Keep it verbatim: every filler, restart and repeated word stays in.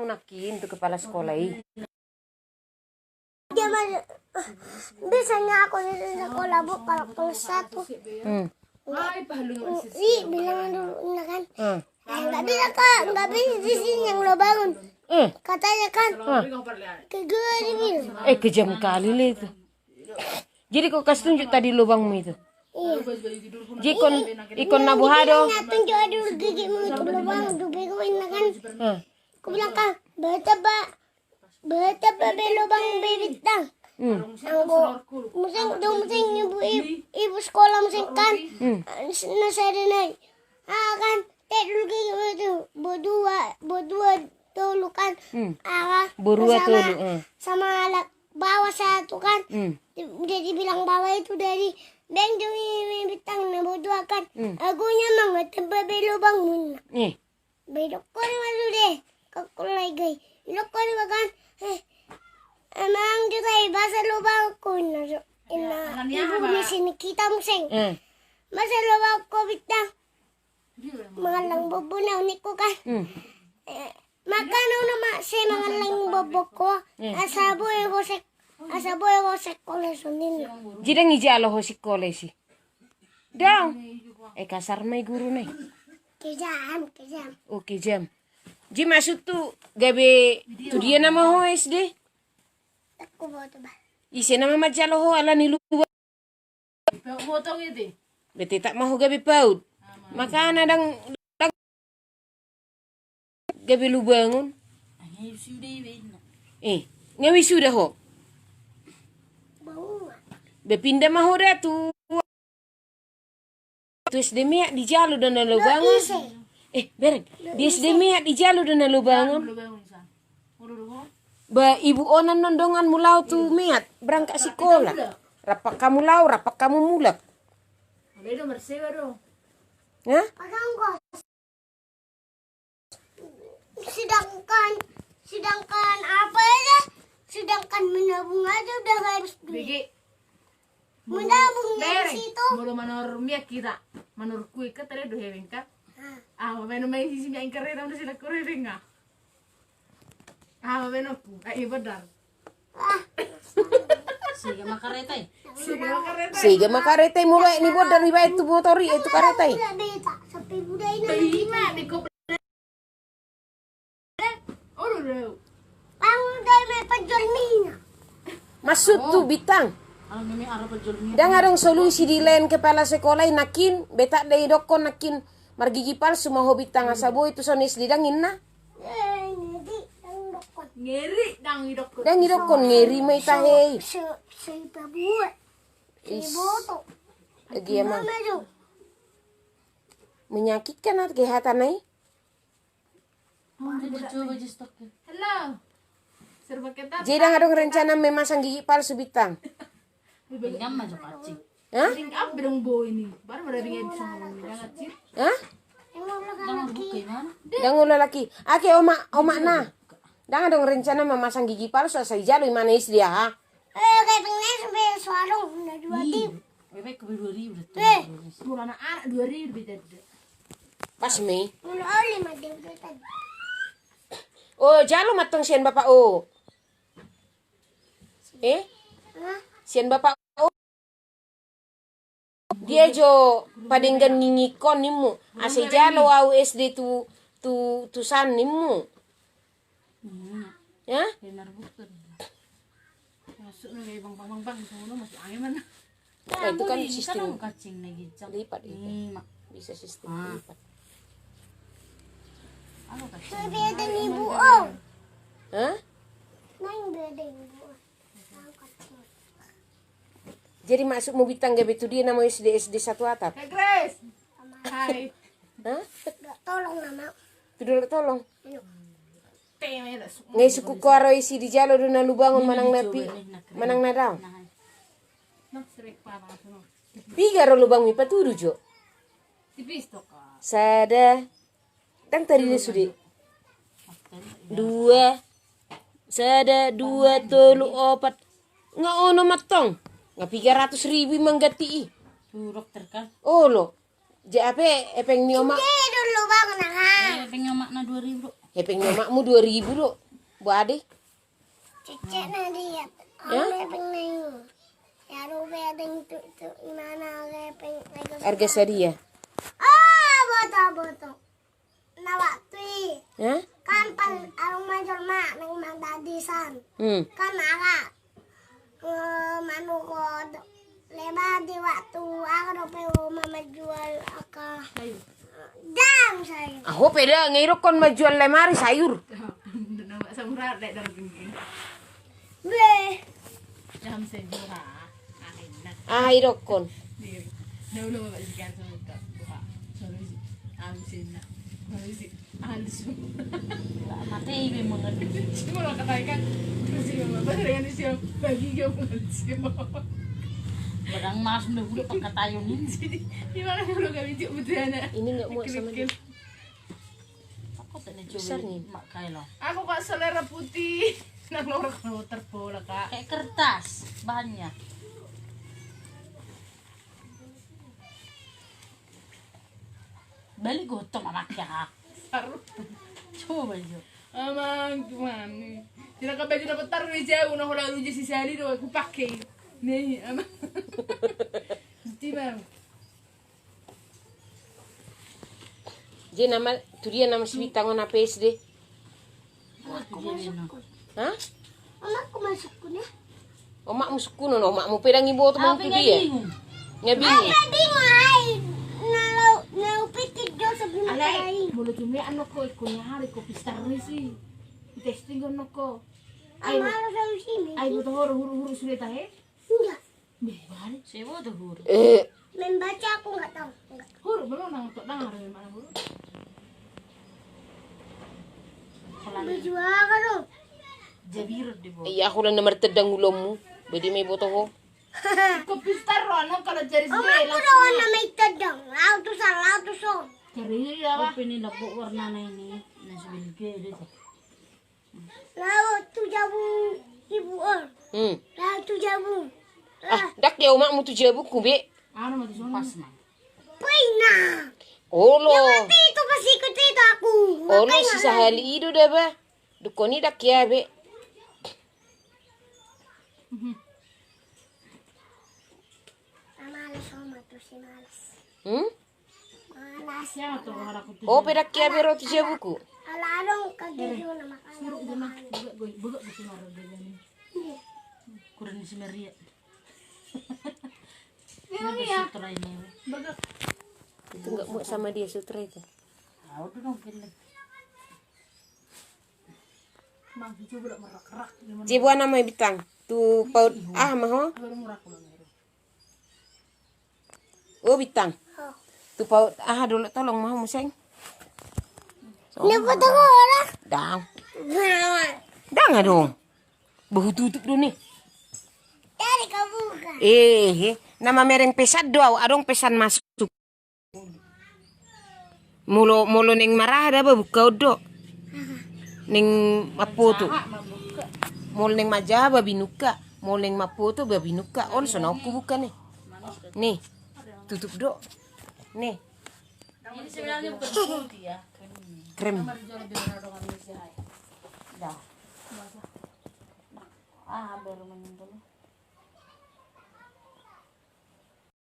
Nangkin tu kepala sekolah i. Dia mah, biasanya aku di sekolah, Bu, kalau kelas satu. Hmm. I bilang dulu, nah kan. Hmm. Eh, nggak bisa, Kak, nggak bisa di sini yang lo bangun. Hmm. Katanya kan. Hmm. Kegeli dia bilang. Eh, kejam kali le itu. Jadi kau kasih tunjuk tadi lubangmu itu? Iya. Jadi kon, ikon na boha do? Nah, tunjuk dulu gigimu itu lubang, tu bego ini kan. Hmm. Aku bilang, "Kak, beta ba, beta ba be lubang be bintang." Hmm. Anggo muse, do muse ibu, ibu, ibu sekolah muse kan. Hmm. Na sada nai. Ah, kan, tek dulu gigimu itu. Bodua, bodua tolu kan. Hmm. Ah, bodua sama, tolu, eh. Sama alat bawah satu kan. Hmm. Jadi bilang bawah itu dari beng demi bintang na bodua kan. Hmm. Agunya mangat tempat be lubang mun. Eh. Bedok ko ni malu de. Kakulai gai. Bedok ko ni bagan. Eh. Emang kita i basa lubang ko na so. Ina ibu ni sini kita museng. Eh. Basa lubang ko bintang. Mangallang bobo na unik ko kan. Hmm. Eh, makana una ma se mangallang bobo ko. Hmm. Asa boe bosek, asa boe bosek ko le sonin. Jadi dang ijalo ho sikola i si. Dang. Eh, kasar ma i guru na i. Kejam, kejam. Oh, kejam. Jadi maksud tu gabe tu dia nama ho S D? Aku bawa tu bah. Ise nama manjalo ho ala ni luar. Bete tak mau gabe paut. Makana dang, dang gabe lubangun. Eh, nga wisuda ho. Be pinda ma ho da tu, tu S D meak dijalo da na lubangun. Eh, bereng. Di S D meak dijalo da na lubangun. Ba ibu onan non dongan mulak tu meak, berangkat sikola. Rapak kamu lao, rapak kamu mulak. Hah? Sedangkan, sedangkan apa aja? Sedangkan menabung aja udah harus duit. Menabung dari situ. Molo manor meak kita, manor kue ke tadi do heweng kan? Ah, main main sisi meak ingkar ya tahu nasi lakur heweng ah. Ah, main aku, eh, benar. Sega ma kareta i. Sega ma kareta i. Molo ni bodar dibaen tu motor i, eh, tu kareta i. Maksud tu bintang. Dang adong solusi di laen kepala sekolah i nangkin, betak da idokkon nangkin. Margigi palsu ma ho bintang asa boi tu son S D dang inna. Ngeri dang idokkon. Dang idokkon ngeri ma i tahe i. Is. Dia ma. Menyakitkan ate hata na i. Jadi dang adong rencana memasang gigi palsu bintang. Hah? Hah? Dang olo laki. Ake omak, omakna. Dang adong rencana memasang gigi palsu asa ijalo imana istri aha. Eh, kepingnya sampai suarung udah dua tim. Bebek ke dua ribu. Eh, murah anak dua ribu beda. Pas me. Murah lima ribu tadi. Oh, jalo ma tong sian bapak o. Eh? Sian bapak o. Dia jo padenggan ngingikon nimmu. Asa ijalo au S D tu, tu, tu san nimmu. Ya? Masuk na gaya bang bang bang bang sono masuk angin mana? Nah, itu kan sistem lipat itu. Bisa sistem lipat. Hah? Jadi maksudmu bintang gabe tu dia nama S D, S D satu atap? Hai. Hah? Tolong nama. Tu dulu tolong. Nga i sukku ko aro isi dijalo do na lubangon manang na pi, manang na daong. Piga ro lubangmi patudu jo. Sada. Dang tadi do sude. Dua. Sada, dua, tolu, opat. Nga ono mantong. Nga piga ratus ribu mangganti i. Olo. Je ape epeng ni omak. Epeng ni omakna dua ribu. Hepeng ni omakmu dua ribu do. Boa de. Cecek na dia. Hah? Hepeng na i. Ya, rupa hepeng tu, tu, imana hepeng harga sadia. Ah, boto, boto. Na waktu i. Hah? Kan pas adong ma jolma naeng mandadisan. Hmm. Kan ala. Eh, manukon lemari waktu aha dope ho ma manjual angka dang sae. Aho pe dang, idokkon manjual lemari sayur. Nama samura dek dang tinggi. Be. Dang sayur. Ah, idokkon. Dia. Dia udah bapak sekian sama kita. Wah, solusi. Am sina. Solusi. Alus. Mate ibe mangan. Cuma lo kata ikan. Terus ibe bapak dengan isi bagi dia mangan isi. Barang mas udah udah pakai tayo ni. Jadi, di mana kalau kami cuk betul anak? Ini nggak muat sama dia. Aku tak nak coba. Besar ni. Mak kai lo. Aku kak selera putih. Nang lorok lo terpola kak. Kayak kertas bahannya. Balik gotong anak ya. Saru. Coba jo. Amang gimana? Tidak ke baju dapat taruh di jauh, nah kalau uji si sali do aku pakai. Nih, amang. Mesti bang. Jadi nama tu dia nama si Bintang on apa S D? Hah? Omakku ma sukun ya. Omakmu sukun on, omakmu pe dang iboto. Au pe tu dia. Nga bingung. Nga bingung. Au pe bingung ai. Na lau na upikir jo sebelum ai. Molo cuma anakko ikut ni hari ko pistar ni si. Testing anakko. Ai. Ai boto horo huru-huru sudah tahe. Enggak. Membaca aku nggak tahu. Huruf belum nang tok dengar dari mana huruf. Baju apa dong? Jabir di bawah. Iya, aku udah nomor tedang ulommu. Bedi mai boto ho. Kopi star ro, anu kalau jari. Om aku udah warna mai tedang. Lau tu sal, lau tu som. Jari iya apa? Ini lebok warna ini. Nasi bilge deh. Laho tu jabu ibu on. Hmm. Laho tu jabu. Ah, dak ya omakmu tu jabuku be. Anu mati sono. Pas ma. Poina. Olo. Ya mati itu pas ikut itu aku. Olo si sahali ido da ba. Dukoni dak ya be. Males sama tu si males. Hmm? Oh, pedak kia bero tu jabuku. Kurang si Maria. Itu nggak muat sama dia sutra itu. Cibuan nama Bintang. Tu paut ah maho. O Bintang. Tu paut aha dolok tolong maho museng. Dang. Dang adong. Behu tutup do ni. Eh, nama mereng pesan do au, adong pesan masuk. Molo molo neng maraha da ba buka on do. Neng mapoto. Molo neng majaha ba binuka. Molo neng mapoto ba binuka. On so naon ku buka ni. Ni. Tutup do. Ni. Krem. Ah, baru menyentuh.